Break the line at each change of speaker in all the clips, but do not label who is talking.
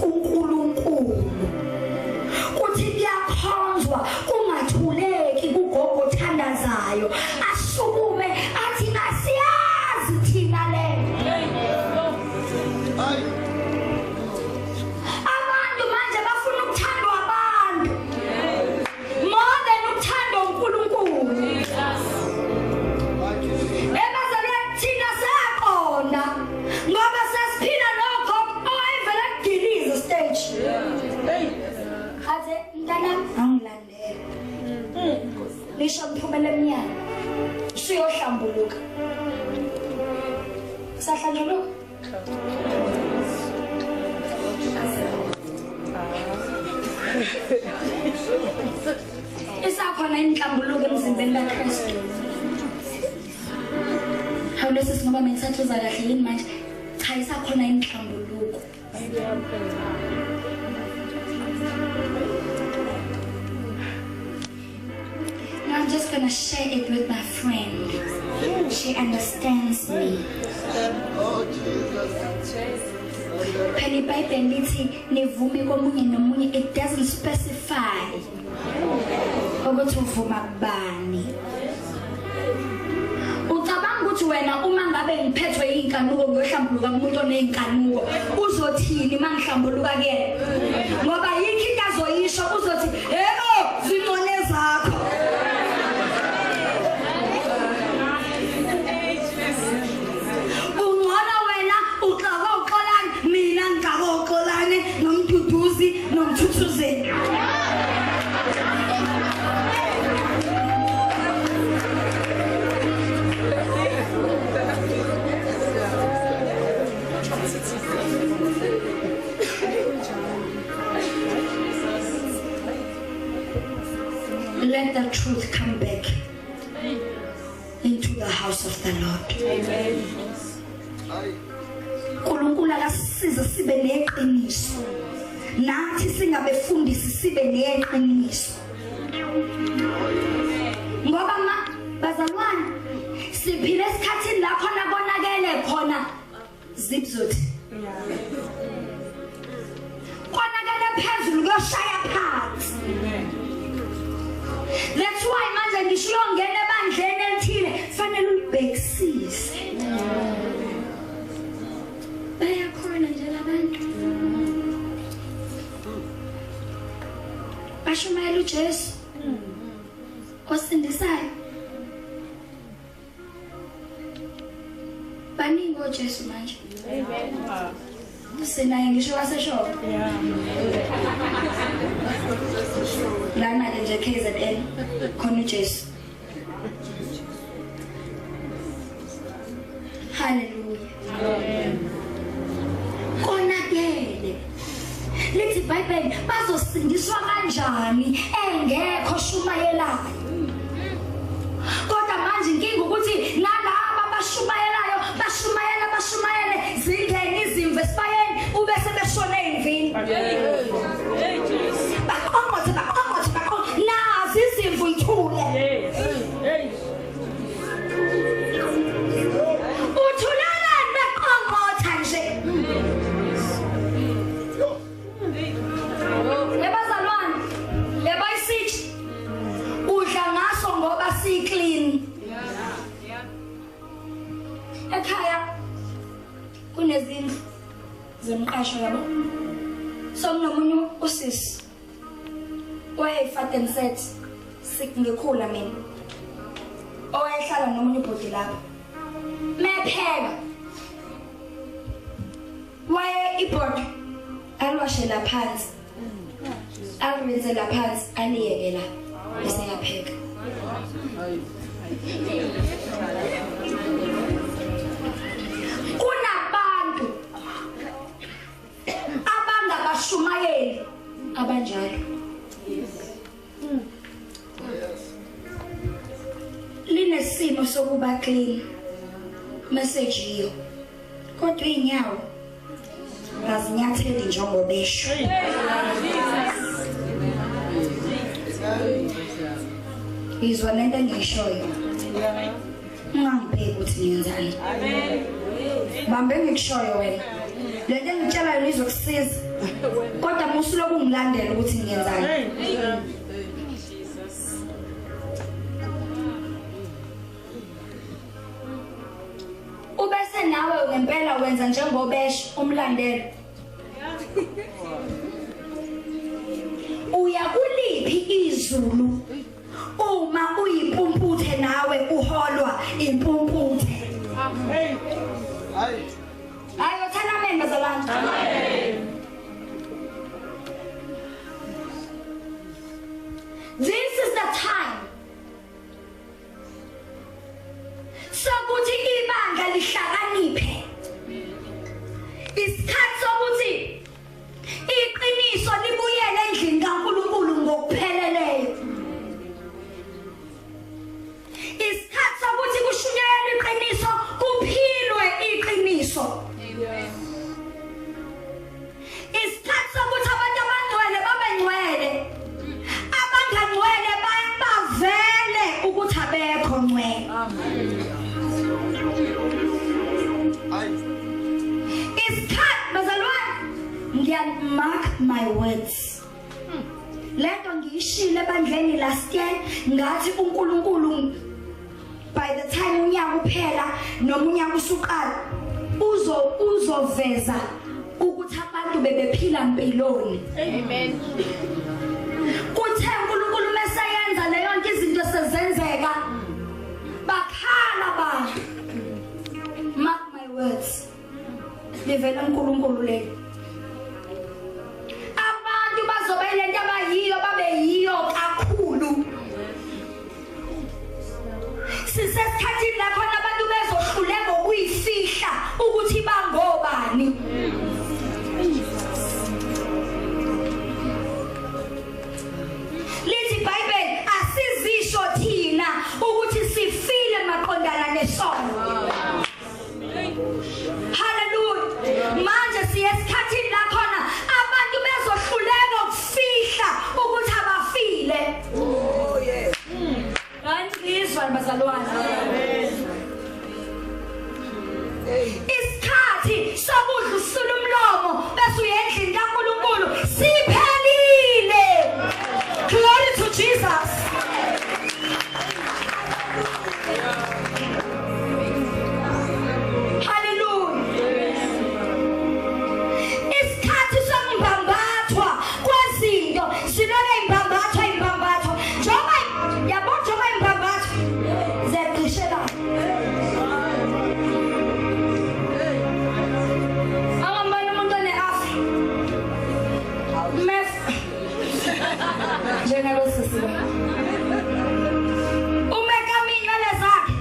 kuNkulunkulu. Kuthi kuyakhonzwa kungathuleki kugogo othandazayo, asukume athi asiyazi thina le. Abantu manje bafuna ukuthandwa abantu more than ukuthandwa uNkulunkulu. Ebazalwane thina siyaqonda ngoba sesiphila nogogo owayevela kugiliza stage. Athi mntanami angilandele. Nisho ngiphumele emnyango. Usuyohlambuluka. Sahlanjuluka. Isakhona inhlambuluko emzimbeni kaKristu. Hawu lesi singoba mina ngisathuza kahle yini manje? Cha, isakhona inhlambuluko. I'm just gonna share it with my friend. She understands me.
Oh Jesus.
Phela iBhayibheli lithi nivume komunye nomunye, it doesn't specify ukuthi uvuma kubani. Ucabanga ukuthi wena uma ngabe ngiphethwe inkanuko ngiyohlambuluka kumuntu oneyinkanuko, uzothini uma ngihlambuluka kuyena? Ngoba yikho into azoyisho, uzothi yebo zingcole zakho. Ungcono wena uxaka uXolani, mina ngixaka uXolani nomduduzi nomthuthuzeli. Let the truth come back into the house of the Lord.
Amen.
uNkulunkulu akasisize sibe neqiniso. Nathi singabefundisi sibe neqiniso. Ngoba ma bazalwane siphila esikhathini la khona konakele khona zibzothi. Konakele phezulu kuyoshaya phansi. That's why manje ngisho uyongena ebandleni elithile fanele ulibhekisise. Bayakhona nje labantu. Bashumayela uJesu osindisayo. Baningi oJesu manje.
Amen.
Sinaye ngisho waseshopo. Lana ke nje KZN khona uJesu. Hallelujah.
Amen.
Konakele. Lithi iBhayibheli bazosindiswa kanjani engekho shumayelayo. Kodwa manje inkinga ukuthi nalaba abashumayelayo bashumayela bashumayele zingene izimvu esibayeni ube sebeshone emvini. Baqongqothe baqongqothe baqongqothe nazi izimvu ithule. Uthulelani beqongqotha nje. Ebazalwane yabo isithi udla ngaso ngoba si clean. Ekhaya kunezindlu zemqasho yabo. So kunomunye usisi wayeyifaten set ngikhula mina owayehlala nomunye ubhuti lapho. Mepheka waye ibhodi aliwashela phansi, alirinzela phansi, aliyekela bese yapheka. Kunabantu abangabashumayeli abanjalo. Linesimo sokuba clean message yiyo, kodwa inyawo azinyatheli njengobesho. Izwa lento engiyishoyo. Ungangibheki ukuthi ngiyenzani. Bambe engikushoyo wena. Lento engitshelayo izokusiza. ukungilandela ukuthi ngiyenzani. Ubese nawe ngempela wenza njengobesha umlandela. Uya kuliphi izulu uma uyimpumputhe nawe uholwa impumputhe? Hayi. Hayi uthana amen bazalwane. Amen. This is the time sokuthi ibandla lihlakaniphe. Isikhathi sokuthi iqiniso libuyele endlini kaNkulunkulu ngokupheleleyo. Isikhathi sokuthi kushunyayelwe iqiniso, kuphilwe iqiniso. Isikhathi sokuthi abantu abangcwele babe ngcwele, abangangcwele bavele ukuthi abekho ngcwele. Isikhathi bazalwane, ngiya mark my words. Lento ngiyishilo ebandleni last year, ngathi uNkulunkulu by the time unyaka uphela noma unyaka usuqala uzoveza ukuthi abantu bebephila mpiloni.
Amen.
Kuthe uNkulunkulu meseyenza leyo nto izinto sezenzeka, bakhala ba. Mark my words, livela uNkulunkulu le. Abantu bazoba ilento abayiyo babe yiyo kakhulu. Sisesikhathini la khona abantu bezohluleka ukuyifihla ukuthi bangobani. Lithi iBhayibheli asizisho thina ukuthi sifile maqondana nesono. Hallelujah. Manje siye esikhathini la khona abantu bezohluleka ukufihla ukuthi abafile.
Oh yes.
Ngizwa bazalwane. Isikhathi sokudla usula umlomo bese uya endlini kaNkulunkulu siphelile. Glory to Jesus. Hallelujah. Isikhathi sokumbambathwa kwezinto silona imbambathwa imbambathwa njengoba yabo njengoba imbambathwa ziyaqishela. Angambona umuntu one-afro mef njengalo sisi uma ekama iy'nwele zakhe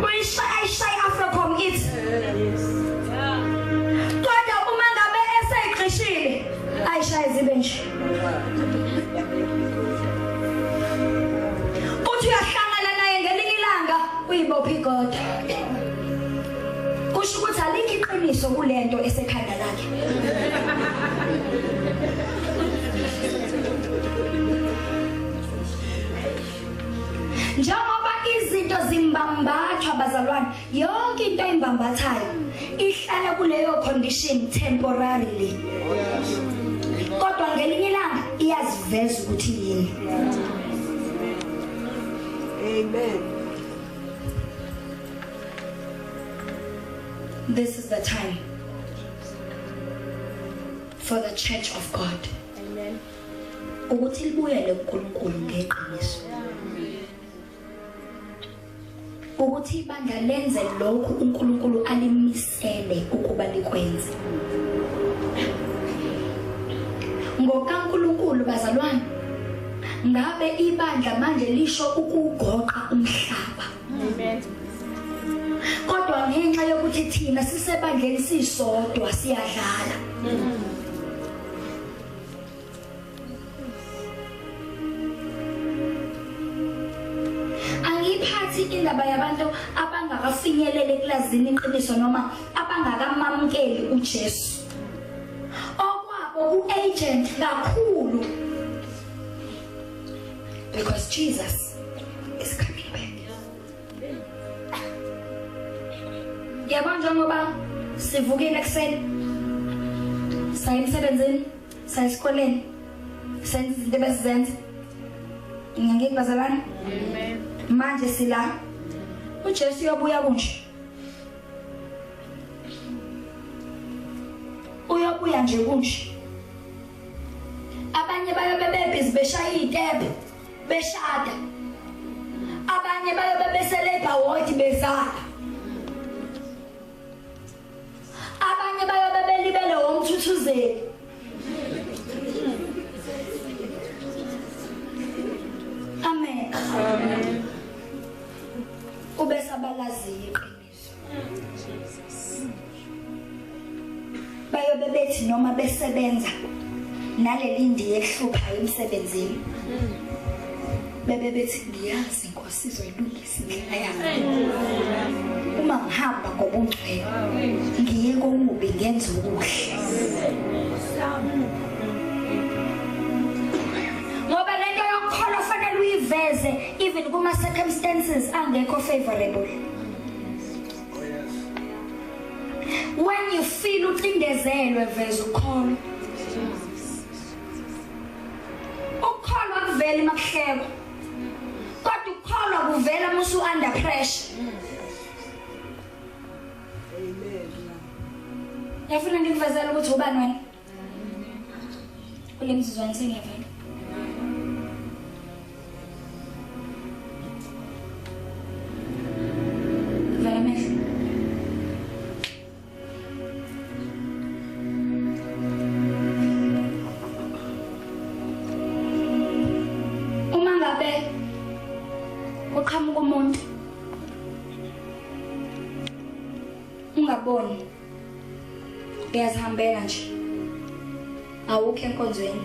uyishaya ayishaye i-afrocom ithi, kodwa uma ngabe eseyiqishile ayishaye zibe nje. Uthi uyahlangana naye ngelinye ilanga uyibopha igoda. Kusho ukuthi alikho iqiniso kulento esekhanda lakhe. Njengoba izinto zimbambathwa bazalwane, yonke into embambathayo ihlala kuleyo condition temporarily. Kodwa ngelinye ilanga iyaziveza ukuthi yini.
Amen.
This is the time for the church of God.
Amen.
Ukuthi libuyele kuNkulunkulu ngeqiniso. Ukuthi ibandla lenze lokhu uNkulunkulu alimisele ukuba likwenze. NgokaNkulunkulu bazalwane, ngabe ibandla manje lisho ukugoqa umhlaba.
Amen.
Kodwa ngenxa yokuthi thina sisebandleni sisodwa siyadlala. Angiphathi indaba yabantu abangakafinyelele ekulazini iqiniso noma abangakamamukeli uJesu. Okwabo ku-agent kakhulu. Because Jesus is coming back. Yabo njengoba sivukile ekuseni saya emsebenzini, Sayisikoleni senza izinto ebesizenza. Ngiyangiki bazalwane?
Amen.
Manje sila uJesu uyobuya kunje. Uyobuya nje kunje. Abanye bayobe bebhizi beshaya iy'tebhe beshada. Abanye bayobe bese-labor ward bezala. Abanye bayobe belibele womthuthuzeli. Amen.
Amen.
Ubesabalaziyo iqiniso. Bayobe bethi noma besebenza naleli ndiye ehluphayo emsebenzini. Bebe bethi ngiyazi Inkosi izoyilungisa indlela yami. Uma ngihamba ngobungcwele ngiye kokubi ngenze okuhle. Ngoba lento yokukholwa fanele uyiveze even kuma circumstances angekho favorable. When you feel ucindezelwe veza ukholo. Ukukholwa kuvela emakuhleko. Kodwa ukukholwa kuvela musu under pressure.
Amen.
Yafuna ngikuvezela ukuthi ubani wena? Kule mzuzwana sengiyavela. Vala amehlo. Uma ngabe uqhamuka umuntu ungaboni uyazihambela nje awukho enkonzweni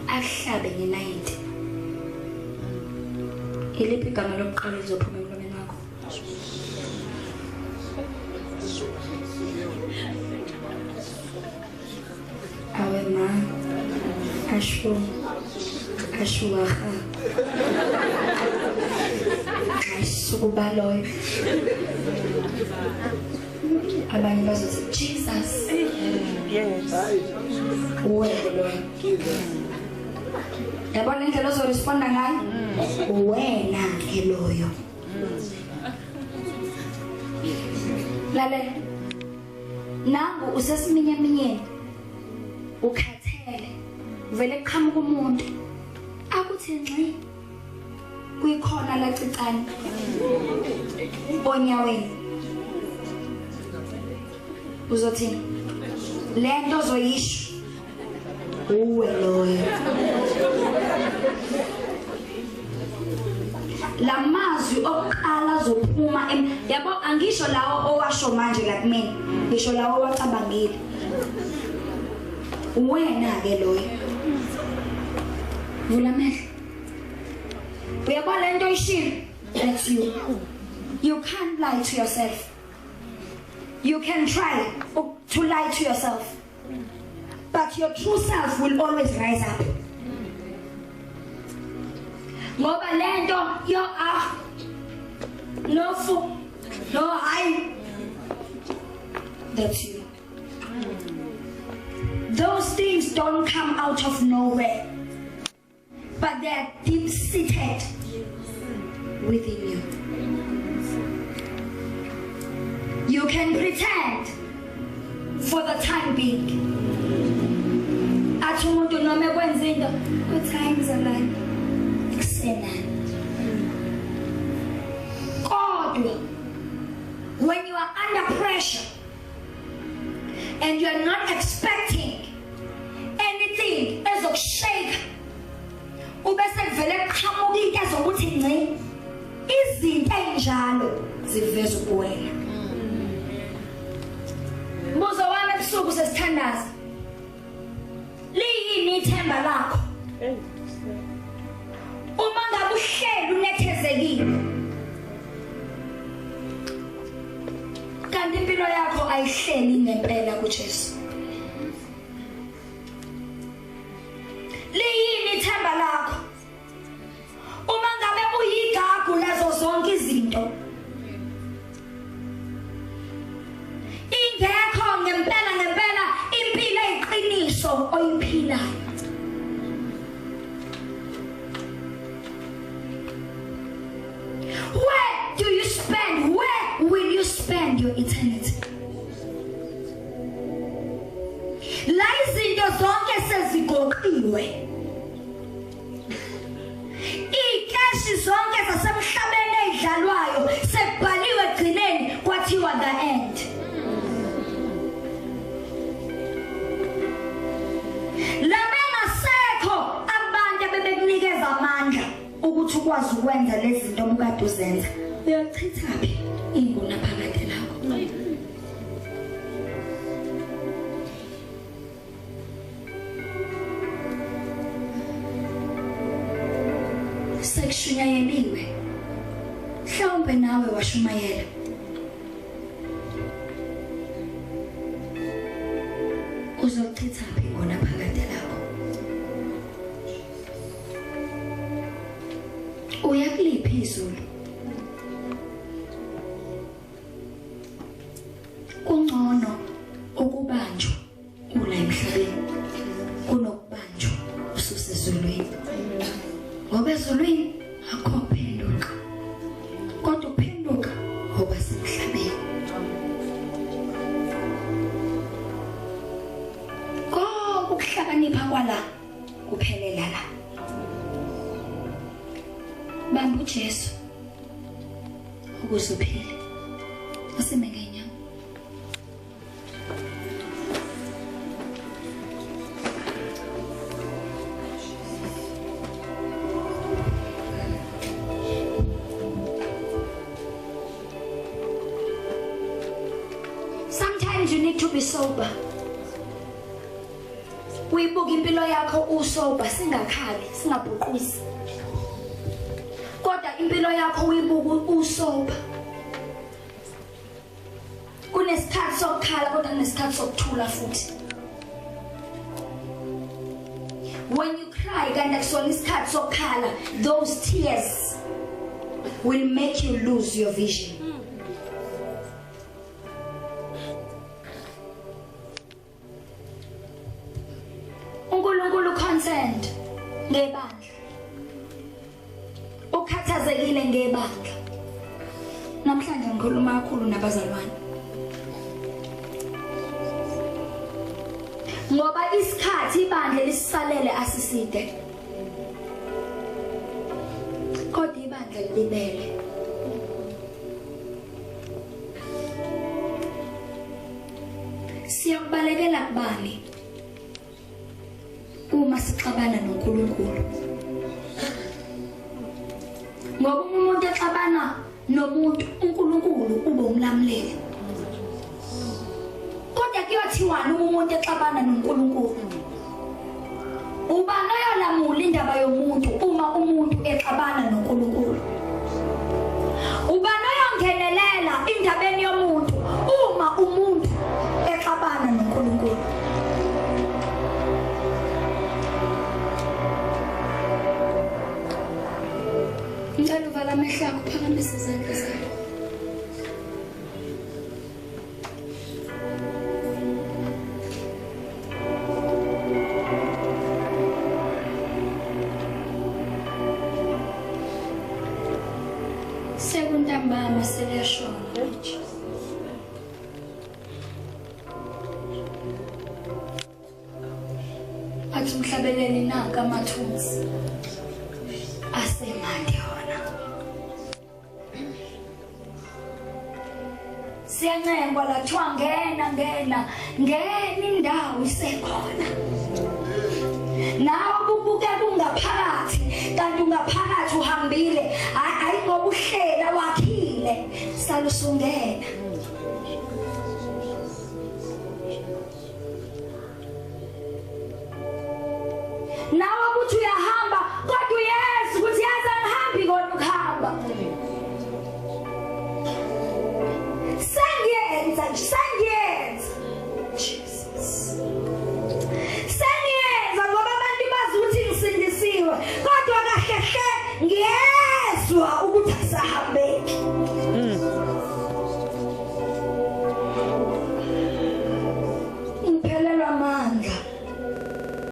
akuhlabe ngenayiti iliphi igama lokuqala elizophuma emlomeni wakho? Awe ma ashu ashuwaha ayisukuba loyo. Abanye bazothi Jesus.
Yes.
Uwena loyo. Yabona indlela ozoresponda ngayo? Uwena ke loyo. Lalela. Nangu usesiminyaminyeni. Ukhathele. Vele kuqhamuka umuntu akuthi ngxi kuyikhona lacicane onyaweni. Uzothini? Lento ozoyisho uwe loyo. Lamazwi okuqala azophuma yabo angisho lawo owasho manje la kumina, ngisho lawo owacabangile. Wena ke loyo. Vula amehlo. Uyabona lento oyishilo? That's you. You can't lie to yourself. You can try to lie to yourself, but your true self will always rise up. Ngoba lento yo ah no fu no I, that's you. Those things don't come out of nowhere, but they are deep seated within you. You can pretend for the time being. Athi umuntu noma ekwenza into uthi hayi mzalwane kusenani. Kodwa when you are under pressure and you are not expecting anything ezokushake, ubese kuvele kuqhamuka into ezokuthi ngci, izinto ezinjalo ziveza kuwena. Mbuzo wami ebusuku sesithandaza, liyini ithemba lakho? Uma ngabe uhleli unethezekile kanti impilo yakho ayihleli ngempela kuJesu, liyini ithemba lakho? Uma ngabe uyigagu lazo zonke izinto ingekho ngempela ngempela impilo eyiqiniso. oyiphilayo. Where do you spend? Where will you spend your eternity? La izinto zonke sezigoqiwe. Iy'keshi zonke zasemhlabeni ey'dlalwayo sekubhaliwe egcineni kwathiwa the end. Labengasekho abantu abebekunikeza amandla ukuthi ukwazi ukwenza lezi zinto obukade uzenza. Uyochithaphi ingunaphakade lakho? Sekushunyayeliwe, mhlawumbe nawe washumayela. Uzochithaphi ingunaphakade lakho? Uya kuliphi izulu? Kungcono ukubanjwa ula emhlabeni kunokubanjwa ususezulwini, ngoba ezulwini akukho kuphenduka, kodwa ukuphenduka okwasemhlabeni. Konke ukuhlakanipha kwala kuphelela la. Bamba uJesu ukuze uphile. Asime ngeenyawo. Sometimes you need to be sober. Uyibuka impilo yakho usober, singakhali, singabhuquzi. Kodwa impilo yakho uyibuka usober. Kunesikhathi sokukhala kodwa kunesikhathi sokuthula futhi. When you cry, kanti akusona isikhathi sokukhala, those tears will make you lose your vision. uNkulunkulu concerned ngebandla. Ukhathazekile ngebandla. Namhlanje ngikhuluma kakhulu nabazalwane. Ngoba isikhathi ibandla lisisalele asiside. Kodwa ibandla libele. Siyakubalekela kubani uma sixabana noNkulunkulu? Ngoba uma umuntu exabana nomuntu, uNkulunkulu ube umlamuleli. Kodwa kuyothiwani uma umuntu exabana noNkulunkulu? Ubani oyolamula indaba yomuntu uma umuntu exabana noNkulunkulu? Ubani oyongenelela indabeni yomuntu uma umuntu exabana noNkulunkulu? Ngicela uvala amehlo akho, phakamise izandla zakho. Sekuntambama seliyashona manje. Athi umhlabeleli nanka amathunzi asemande wona. Siyancengwa la kuthiwa ngena ngena ngena, indawo isekhona. Nawe kubukeka ungaphakathi, kanti ungaphakathi uhambile, hayi ngoba uhlela wakhile, sala usungena.